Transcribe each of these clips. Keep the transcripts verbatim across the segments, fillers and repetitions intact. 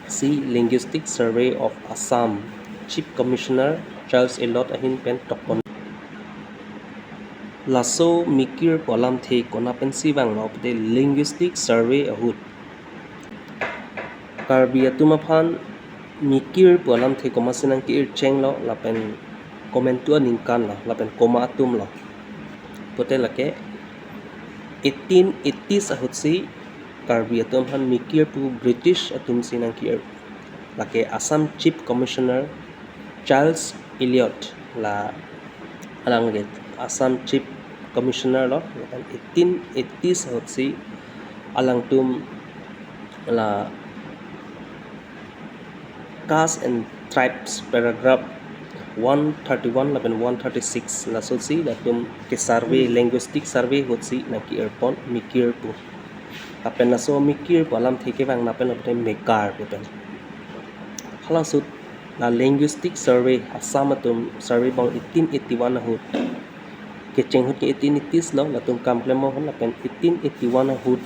si Linguistic Survey of Assam Chief Commissioner Charles Elliot ahin pen tokpon. Laso Mikir pu alamthe kona pensi vanglo pute Linguistic Survey ahut Karbi atum aphan Mikir pu alamthe komatsi nangke-irchenglo lapen komantu aningkan lo lapen komat atum lo pute lake eighteen eighties ahutsi Karbi atum aphan Mikir pu British atumsi nangke-ir, lake Assam Chief Commissioner Charles Elliot la alang ke Assam Chief Commissioner lo, lapen eighteen eighties ahutsi alangtum la Caste and Tribes paragraph one thirty-one lapen one thirty-six lasotsi latum ke survey, linguistic survey ahutsi nangke-irpon Mikir pu. Lapen laso Mikir pu alamthe kevang lapen lapen Mekar pu pen. Halasut la Linguistic Survey Assam atum survey bang eighteen eighty-one ahut, kecheng ahut ke eighteen eighties lo, latum kam klem ahut lapen eighteen eighty-one ahut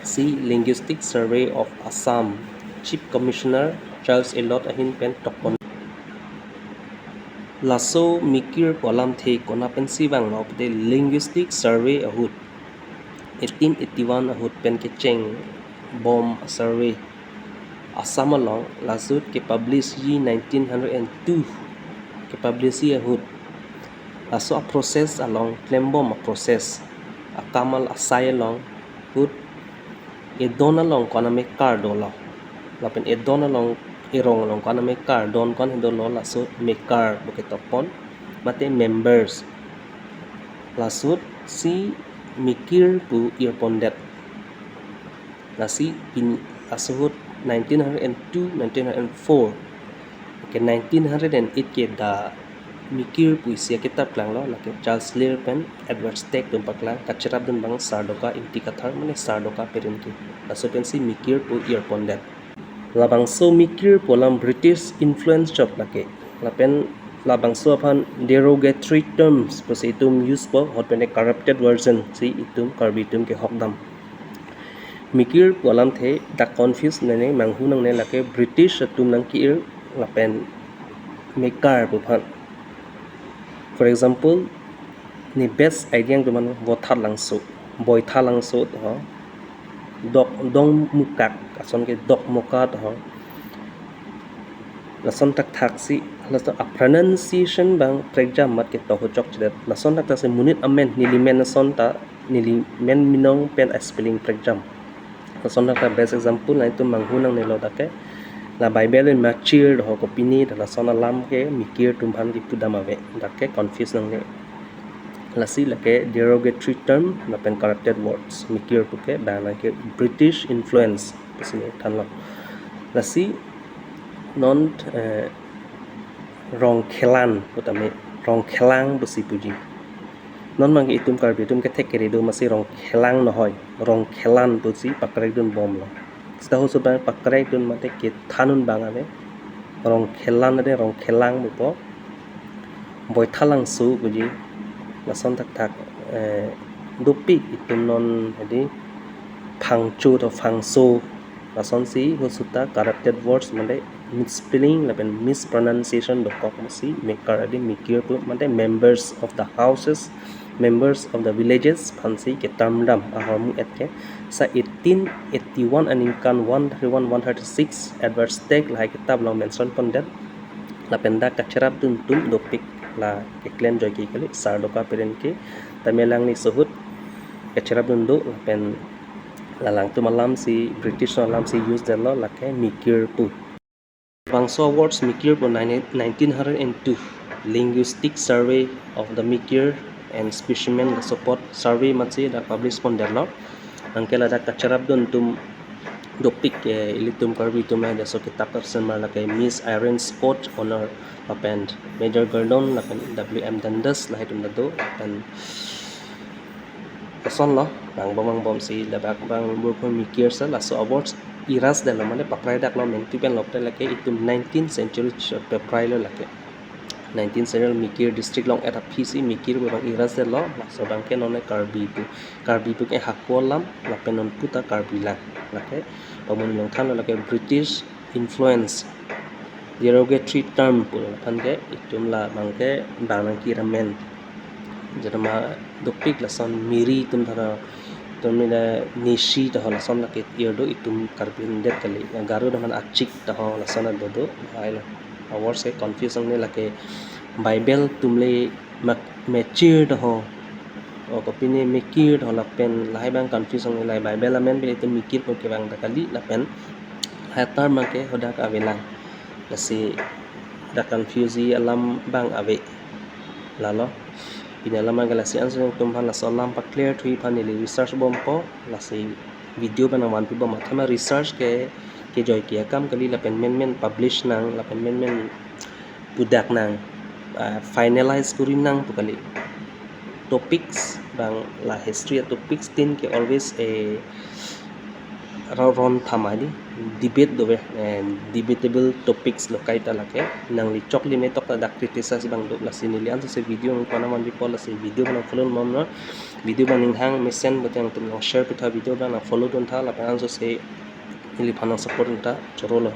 si Linguistic Survey of Assam Chief Commissioner Charles Elliot ahin pen tokpon. Laso Mikir pu alamthe kona pensi vanglo pute Linguistic Survey ahut eighteen eighty-one ahut pen kecheng bom survey Assam along, lasut ke-publish ji nineteen hundred and two, ke-publish ji ahut laso a-process along, klembom a-process, akam al asai along ahut edon along ko-an amekar dolo, lapen edon along, erong along ko-an amekar, don ko-an he dolo, laso mekar pu ketokpon mate members. Lasut si Mikir pu irpondet. Lasi pin, laso ahut nineteen hundred and two, nineteen hundred and four, ke nineteen hundred and eight ke The Mikir pu isi akitap klanglo, lake Charles Lee pen Edward Stagg atum paklang, kacherapdun abang Sardoka Ingti Kathar mane Sardoka Perenke. Laso pensi Mikir pu irpondet. Labangso Mikir pu alam British influence chot lake. Lapen labangso aphan derogatory terms pusi itum use po, hot pen corrupted version si itum Karbi atum kehokdam. Mikir pu alamthe dak confuse nane manghu nangne lake British atum nangke-ir lapen mekar pu aphan. For example, ne best idea atum aphan Vothatlangso, Boithalangso to ho, Dok, Dongmukak, ason ke Dokmoka to ho. Lason thakthaksi, laso a-pronunciation abang prekjam amat ketok ho chokchedet. Lason thakthaksi monit amen, neli men ason ta, neli men minong pen a-spelling prekjam. Lason thakthak best example nangtum manghu nangnelo dak ke. La Bible in Machir do ho kopine, lason alam ke Mikir atum aphan kepudam ave. Dak ke confuse nangne. Lasi lake derogatory term lapen corrupted words. Mikir pu ke bang nangke British influence pusi ne thanlo. Lasi non, eh, Rongkhelan pu tame Rongkhelang pusi puji. Non abang ke itum Karbi atum kethek kere do, masi Rongkhelang nohoi, Rongkhelan pusi pakrekdun bomlo. Seta ahut abang pakrekdun mate kethanun abang ave. Rongkhelan ade Rongkhelang pupo. Boithalangso puji. Lason thakthak, eh, dopik itum non hedi Phangcho to Phangso. Lasonsi ahut seta corrupted words mate misspelling lapen mispronunciation dokok, masi mekar ade Mikir pu mate members of the houses, members of the villages aphansi keterm dam ahormu et ke. Sa eighteen eighty-one aningkan one thirty-one, one thirty-six Edward Stagg lahai kitap along mention pondet. Lapen dak kacherapdun atum dopik, la keklem joike kali, Sardoka Perenke, tame alangli ahut kacherapdun do, lapen la alangtum alamsi, British alamsi use detlo, lake Mikir pu. Labangso words Mikir pu nine-, nineteen hundred and two Linguistic Survey of the Mikir and Specimen, laso apot survey amatsi dak publish pondetlo. Anke ladak kacherapdun atum dopik, eh, ilitum Karbi atum, eh, laso kitap kapsomar lake Miss Irene Scott, owner, lapen Major Gurdon, lapen W M Dundas, lahai atum ta do, lapen lasonlo, nangbom nangbomsi labak abang burkhu Mikir si laso awards iras detlo, mane paprai daklo, menti pen lote lake itum nineteenth century ch-, paprai lo lake. Nineteenth century Mikir district along et aphisi Mikir pu abang iras detlo, laso abang ke nonne Karbi pu, Karbi pu ke hako alam, lapen non puta Karbi lang, lake pamun long thanlo lake British influence, derogatory term pu aphan ke itum la abang ke bang nangkir amen. Jadama dopik lason miri atum thara atum mina nisi taho lason lake ir do, itum Karbi adet kali. Garo atum aphan achik taho lason ado do. Hai lo. Awor se confuse nangne lake Bible atum le mak mechir taho. O kopine mekir taho lapen lahai abang confuse nangne, lahai Bible amen pen itum mekir pu kevang ta kali lapen lahai term abang ke hadak avelang. Lasi dak confuse alam abang ave. Lalo. Pini alam abang ke lasi ansi nangtum aphan laso alam pa clear thuji aphan neli research bompo, lasi video abang nangvanpi bom, athema research ke kejoi ke akam kali, lapen menmen publish nang, lapen menmen pudak nang, ah, finalize kuri nang pu kali. Topics abang la history atopics tin ke always a ro ron thama di debate dove, eh, debatable topics lo kaita lake. Nangli choklim etok ta dak criticize abang do, lasi neli ansi se video nangpanam an report, lasi video abang nang follow mom no, video abang ning hang mesen boteng atum nang share pitha, video abang nang follow dun tha lapen ansi se neliphan nang support dun tha, choro lo.